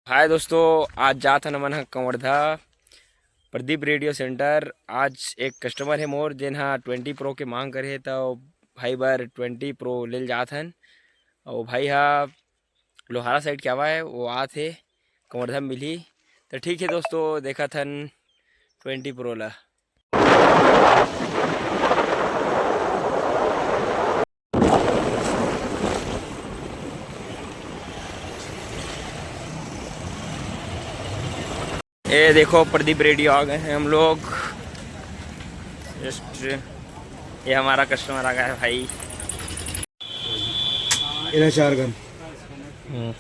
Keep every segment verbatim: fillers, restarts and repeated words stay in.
हाय दोस्तों, आज जात हन हमन ह कवर्धा प्रदीप रेडियो सेंटर। आज एक कस्टमर हे मोर, जेन ह ट्वेंटी प्रो के मांग करे हे, त भाई बर ट्वेंटी प्रो ले जात हन। अउ भाई ह लोहारा साइड के आवा हे, वो आत हे, कवर्धा म मिलही। त ठीक हे दोस्तों, देखत हन ट्वेंटी प्रो ला। ये देखो, प्रदीप रेडियो आ गए हैं हम लोग। जस्ट ये हमारा कस्टमर आ गया है भाई। इधर चार गन। हम्म।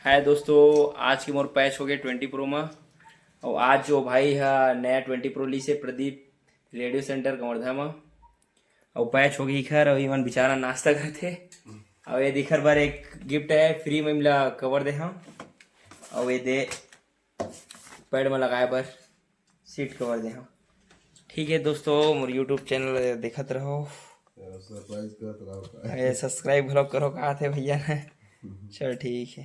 हाय दोस्तों, आज के मोर पैच हो गए ट्वेंटी प्रो में। और आज जो भाई है नया ट्वेंटी प्रो ली से प्रदीप रेडियो सेंटर कवर्धा में। और पैच हो गई खर, और इमन बेचारा नाश्ता करथे। और ये दिखर बार एक गिफ्ट है, फ्री में मिला कवर दे हम। और ये दे पैड में लगाए बर सीट कवर दे हम। ठीक है दोस्तों, मोर यूट्यूब चैनल देखत रहो। सरप्राइज करत रहो। ये सब्सक्राइब घलो करो, कहा थे भैया ने। चल ठीक है।